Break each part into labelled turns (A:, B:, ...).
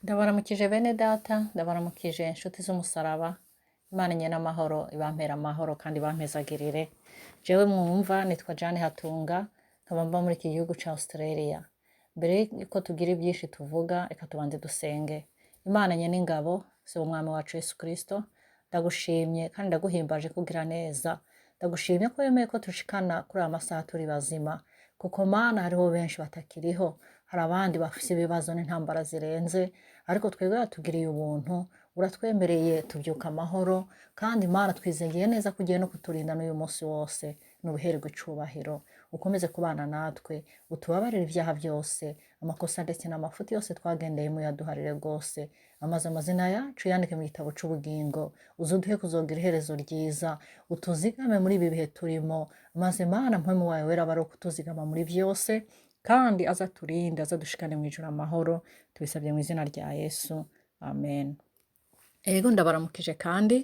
A: Ndabaramukije bene data, ndabaramukije inshuti z'umusaraba, Imana nyene amahoro ibampere amahoro kandi ibampezagirire. Jewe mwumva nitwa Jane Hatunga, nkaba mba muri iki gihugu ca Australia. Mbere yuko tugira ivyinshi tuvuga, reka tubanze dusenge. Imana nyene ingabo, se w'umwami wacu Yesu Kristo, ndagushimye kandi ndaguhimbaje kugira neza. Ndagushimye ko wemeye ko tushikana kuri aya masaha turi bazima, kuko Mana hariho benshi batakiriho, hari abandi bafise ibibazo n'intambara zirenze, ariko twebwe watugiriye ubuntu, uratwemereye tuvyuka amahoro, kandi Mana twizeye neza ko ugiye no kuturinda n'uyu munsi wose, nubihererwe icubahiro. Ukomeze kubana natwe, utubabarire ivyaha vyose, amakosa ndetse n'amafuti yose twagendeyemo uyaduharire rwose, amaze amazina yacu yandike mu gitabo c'ubugingo, uzoduhe kuzogira iherezo ryiza, utuzigame muri ibi bihe turimo, maze Mana mpwemu wawe wera abe ari ukutuzigama muri vyose, kandi azaturinde, azadushikane mw'ijuru amahoro, tubisabye mw'izina rya Yesu, amen. Ego ndabaramukije kandi,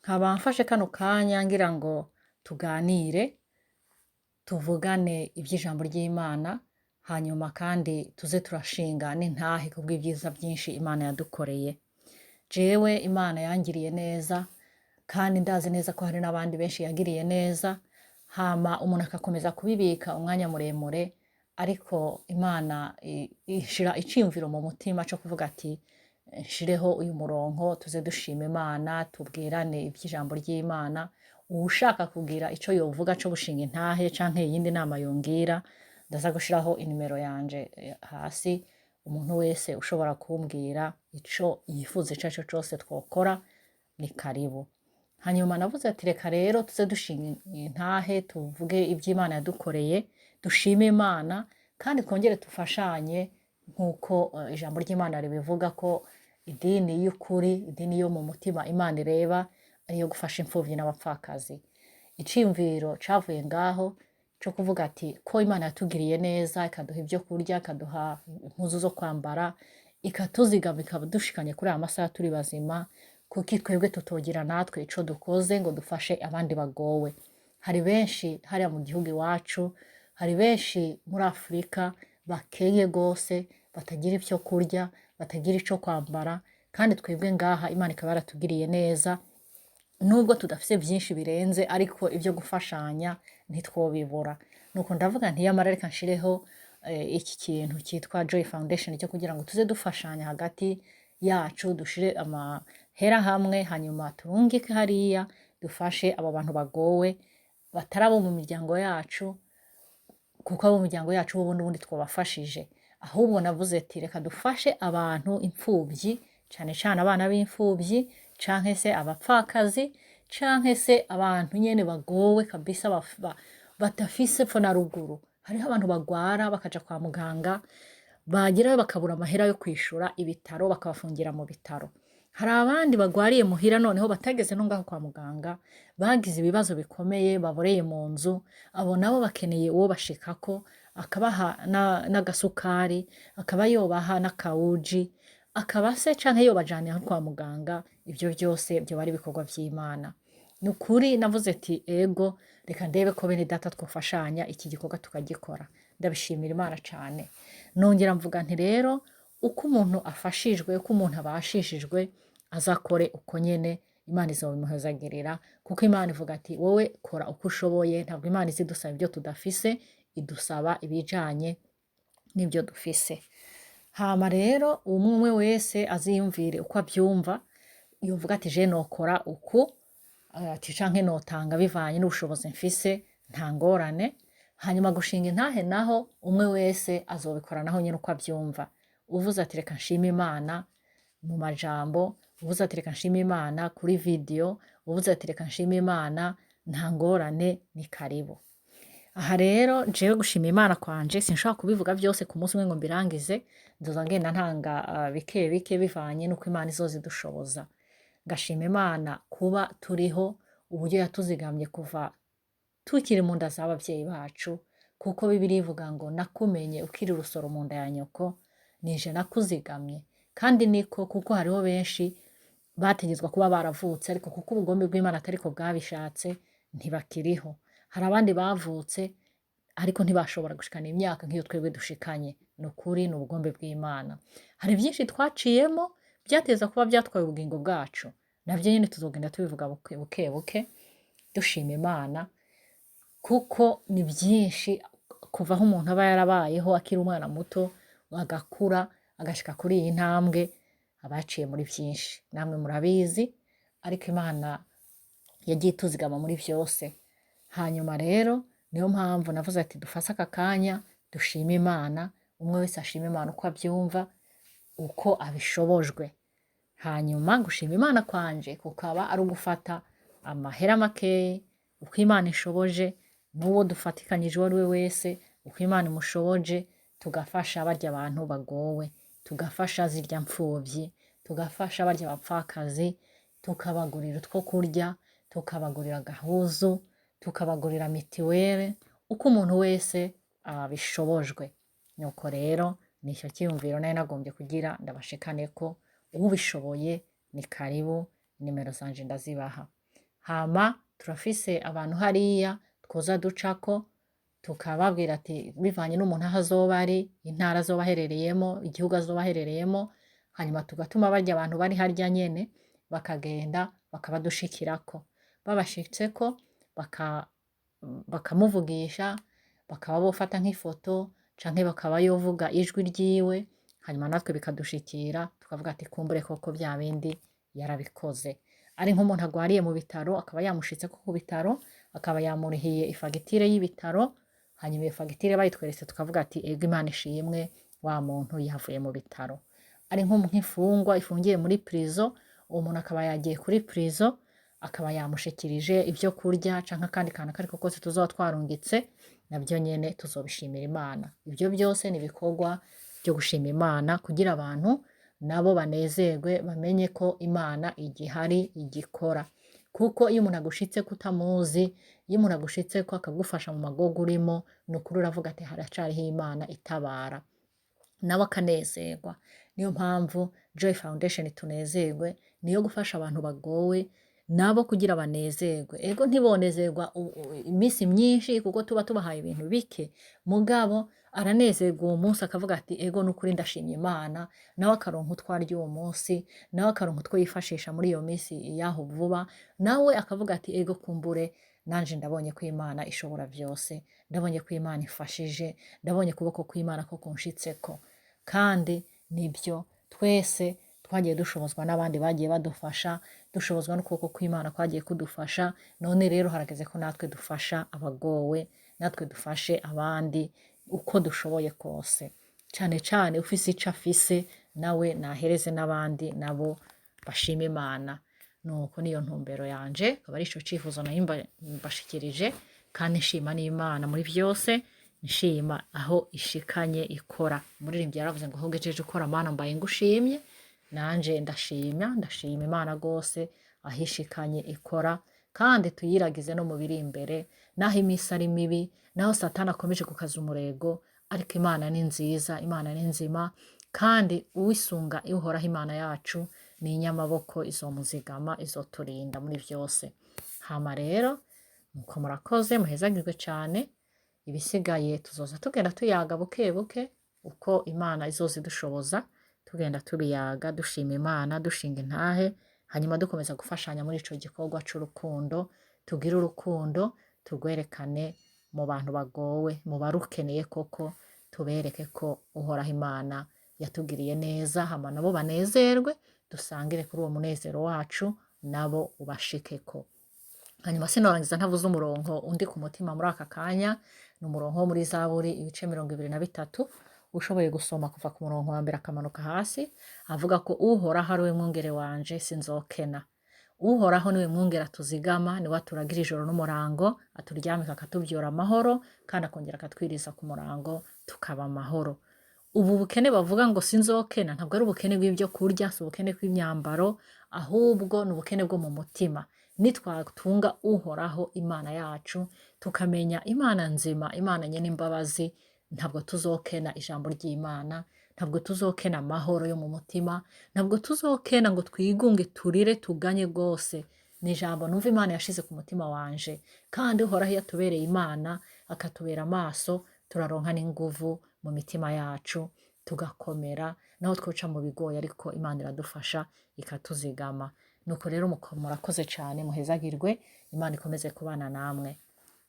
A: nkaba mfashe kano kanya ngira ngo tuganire, tuvugane ivy'ijambo ry'Imana, hanyuma kandi tuze turashinga n'intahe kubw'ivyiza vyinshi Imana yadukoreye. Jewe Imana yangiriye neza, kandi ndazi neza ko hari n'abandi benshi yagiriye neza, hama umuntu agakomeza kubibika umwanya muremure, ariko Imana ishira iciyumviro mu mutima co kuvuga ati nshireho uyu murongo tuze dushima Imana, tubwirane ivy'ijambo ry'Imana. Uwushaka kugira ico yovuga co gushinga intahe canke iyindi nama yongira, ndaza gushiraho inimero yanje hasi, umuntu wese ushobora kumbwira ico yifuza ico arico cose twokora ni karibu. Hanyuma navuze ati reka rero tuze dushinga intahe, tuvuge ivy'Imana yadukoreye, dushime Imana kandi twongere dufashanye nk'uko ijambo ry'Imana ribivuga ko idini y'ukuri, idini yo mu mutima Imana ireba ariyo gufasha imfuvyi n'abapfakazi. Iciyumviro cavuye ngaho co kuvuga ati ko Imana yatugiriye neza, ikaduha ivyo kurya, ikaduha impuzu zo kwambara, ikatuzigama, ikadushikanye kuri aya masaha turi bazima, kuki twebwe tutogira natwe ico dukoze ngo dufashe abandi bagowe? Hari benshi hariya mu gihugu iwacu, hari benshi muri Afurika bakenye gose, batagira ivyo kurya, batagira ico kwambara, kandi twebwe ngaha Imana ikaba yaratugiriye neza, nubwo tudafise vyinshi birenze, ariko ivyo gufashanya ntitwobibura. Nuko ndavuga nti yamara reka nshireho iki kintu cyitwa Joy Foundation cyo kugira ngo tuze dufashanya hagati yacu, dushire amahera hamwe, hanyuma turungike hariya dufashe abo bantu bagowe batari abo mu miryango yacu, kuko abo mu miryango yacu bo n'ubundi twabafashije. Ahubwo navuze ati reka dufashe abantu imfuvyi, cane cane abana b'imfuvyi, canke se abapfakazi, canke se abantu nyene bagowe kabisa, badafise epfo na ruguru. Hariho abantu bagwara bakaja kwa muganga, bagerayo bakabura amahera yo kwishura ibitaro, bakabafungira mu bitaro. Hari abandi bagwariye muhira noneho batageze no ngaho kwa muganga, bagize ibibazo bikomeye, baboreye mu nzu, abo nabo bakeneye uwo bashikako, akabaha n'agasukari, akaba yobaha n'akawuji, akaba se canke yobajana kwa muganga. Ivyo vyose vyoba ari ibikorwa vy'Imana. Ni ukuri navuze ati ego reka ndebe ko bene data twofashanya iki gikorwa tukagikora. Ndabishimira Imana cane. Nongera mvuga nti rero uko umuntu afashijwe, uko umuntu abashishijwe, azakore uko nyene, Imana izobimuhezagirira, kuko Imana ivuga ati wowe kora uko ushoboye. Ntabwo Imana izidusaba ibyo tudafise, idusaba ibijanye n'ibyo dufise. Hama rero umwe umwe wese aziyumvire uko avyumva, yovuga ati je nokora uku, ati canke notanga bivanye n'ubushobozi mfise, nta ngorane. Hanyuma gushinga intahe naho umwe wese azobikora naho nyene uko avyumva. Uvuze ati reka nshime Imana mu majambo, uvuze ati reka nshime Imana kuri video, uvuze ati reka nshime Imana, nta ngorane, ni karibu. Aha rero jewe gushima Imana kwanje sinshobora kubivuga vyose ku munsi umwe ngo mbirangize, nzoza ngenda ntanga bike bike bivanye n'uko Imana izozidushoboza. Ngashima Imana kuba turiho, uburyo yatuzigamye kuva tukiri mu nda z'abavyeyi bacu, kuko Bibiliya ivuga ngo nakumenye ukiri urusoro mu nda ya nyoko, nije nakuzigamye. Kandi niko, kuko hariho benshi bategetswe kuba baravutse, ariko kuko ubugombe bw'Imana atariko bwabishatse ntibakiriho. Hari abandi bavutse Ariko ntibashobora gushikana imyaka nk'iyo twebwe dushikanye. Ni ukuri, ni ubugombe bw'Imana. Hari byinshi twaciyemo byateza kuba byatwaye ubugingo bwacu, nabyo nyine tuzogenda tubivuga buke buke buke, dushima Imana, kuko ni byinshi kuva aho umuntu aba yarabayeho akiri umwana muto, agakura, agashika kuri iyi ntambwe, aba yaciye muri byinshi, namwe murabizi. Ariko Imana yagiye ituzigama muri byose. Hanyuma rero niyo mpamvu navuze ati dufase aka kanya dushime Imana, umwe wese ashime Imana uko abyumva, uko abishobojwe. Hanyuma gushima Imana kwanje kukaba ari ugufata amahera makeyi uko Imana ishoboje, n'uwo dufatikanyije uwo ari we wese uko Imana imushoboje, tugafasha barya abantu bagowe, tugafasha zirya mfuvyi, tugafasha barya bapfakazi, tukabagurira utwo kurya, tukabagurira agahuzu, tukabagurira mitiwere, uko umuntu wese abishobojwe. Nuko rero nicyo cyiyumviro nari nagombye kugira ndabashikane ko ubishoboye ni karibu, nimero zanje ndazibaha. Hama turafise abantu hariya twoza ducako tukababwira ati bivanye n'umuntu aho azoba ari, intara azoba aherereyemo, igihugu azoba aherereyemo, hanyuma tugatuma barya abantu bari harya nyene bakagenda bakabadushikirako. Babashitseko bakamuvugisha, bakaba bofata nk'ifoto canke bakaba yovuga ijwi ryiwe, hanyuma natwe bikadushikira, tukavuga ati kumbure koko bya bindi yarabikoze. Ari nk'umuntu agwariye mu bitaro, akaba yamushitseko ku bitaro, akaba yamurihiye ifagitire y'ibitaro, hanyuma iyo fagitire bayitweretse tukavuga ati ego Imana ishimwe, wa muntu yavuye mu bitaro. Ari nk'imfungwa ifungiye muri prison, uwo muntu akaba yagiye kuri prison, akaba yamushikirije ibyo kurya canke akandi kantu akariko kose tuzoba twarungitse, nabyo nyene tuzobishimira Imana. Ibyo byose ni ibikorwa byo gushima Imana kugira abantu nabo banezerwe, bamenye ko Imana igihari, igikora. Kuko iyo umuntu agushitse ko utamuzi, iyo umuntu agushitse ko akagufasha mu magogo urimo, ni ukuri uravuga ati haracariho Imana itabara, nawe akanezerwa. Niyo mpamvu Joy Foundation tunezerwe, niyo gufasha abantu bagowe nabo kugira banezerwe. Ego ntibonezerwa iminsi myinshi kuko tuba tubahaye ibintu bike, mugabo aranezerwa uwo munsi akavuga ati ego nukuri ndashimye Imana, nawe akaronka utwo arya uwo munsi, nawe akaronka utwo yifashisha muri iyo minsi yaho vuba, nawe akavuga ati ego kumbure nanje ndabonye ko Imana ishobora byose, ndabonye ko Imana ifashije, ndabonye ukuboko kw'Imana ko kunshitseko. Kandi nibyo twese twagiye dushobozwa n'abandi bagiye badufasha, dushobozwa n'ukuboko kw'Imana kwagiye kudufasha. None rero harageze ko natwe dufasha abagowe, natwe dufashe abandi uko dushoboye kose. Cane cane ufise ico afise nawe nahereze n'abandi nabo bashima Imana. Nuko niyo ntumbero yanje, akaba ari ico cifuzo nari mbashikirije, kandi nshima n'Imana muri vyose, nshima aho ishikanye ikora. Umuririmbyi yaravuze ngo aho ugejeje ukora Mana mbaye ngushimye, nanje ndashima, ndashima Imana gose aho ishikanye ikora, kandi tuyiragize no mu biri imbere, naho imisi ari mibi, naho Satani akomeje gukaza umurego, ariko Imana ni nziza, Imana ni nzima, kandi uwisunga Uhoraho Imana yacu ni inyamaboko, izomuzigama, izoturinda muri vyose. Hama rero nuko murakoze, muhezagirwe cane. Ibisigaye tuzoza tugenda tuyaga buke buke uko Imana izoza idushoboza, tugenda tubiyaga, dushima Imana, dushinga intahe, hanyuma dukomeza gufashanya muri ico gikorwa c'urukundo, tugire urukundo, turwerekane mu bantu bagowe, mu barukeneye koko, tubereke ko Uhoraho Imana yatugiriye neza, hama nabo banezerwe, dusangire kuri uwo munezero wacu, nabo ubashikeko. Hanyuma sinorangiza ntavuze umurongo undi ku mutima muri aka kanya, ni umurongo wo muri Zaburi ibice 23, ushoboye gusoma kuva ku murongo wa mbere akamanuka hasi, avuga ko Uhoraho ari we mwungere wanje sinzokena. Uhoraho niwe mwungere atuzigama, niwe aturagira ijoro n'umurango, aturyamika akatuvyura amahoro, kandi akongera akatwiriza ku murango tukaba amahoro. Ubu bukene bavuga ngo sinzokena ntabwo ari ubukene bw'ibyo kurya, si ubukene bw'imyambaro, ahubwo ni ubukene bwo mu mutima. Nitwatunga Uhoraho Imana yacu, tukamenya Imana nzima, Imana nyene imbabazi, ntabwo tuzokena ijambo ry'Imana, ntabwo tuzokena amahoro yo mu mutima, ntabwo tuzokena ngo twigunge turire tuganye rwose. Ni ijambo numva Imana yashize ku mutima wanje, kandi Uhoraho iyo atubereye Imana akatubera amaso, turaronka n'inguvu mu mitima yacu, tugakomera naho twoca mu bigoye, ariko Imana iradufasha ikatuzigama. Nuko rero murakoze cane, muhezagirwe, Imana ikomeze kubana namwe,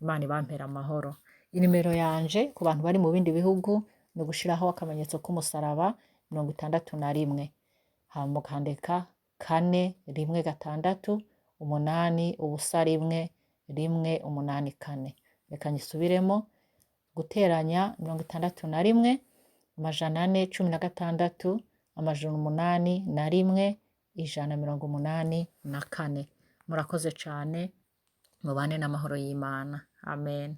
A: Imana ibampere amahoro. Inimero yanje ku bantu bari mu bindi bihugu ni ugushiraho akamenyetso k'umusaraba 61, hama mukandika 4 1 6 8 0 1 1 8 4. Reka nyisubiremo: guteranya 61 416 801 184. Murakoze cane, mubane n'amahoro y'Imana. Amen.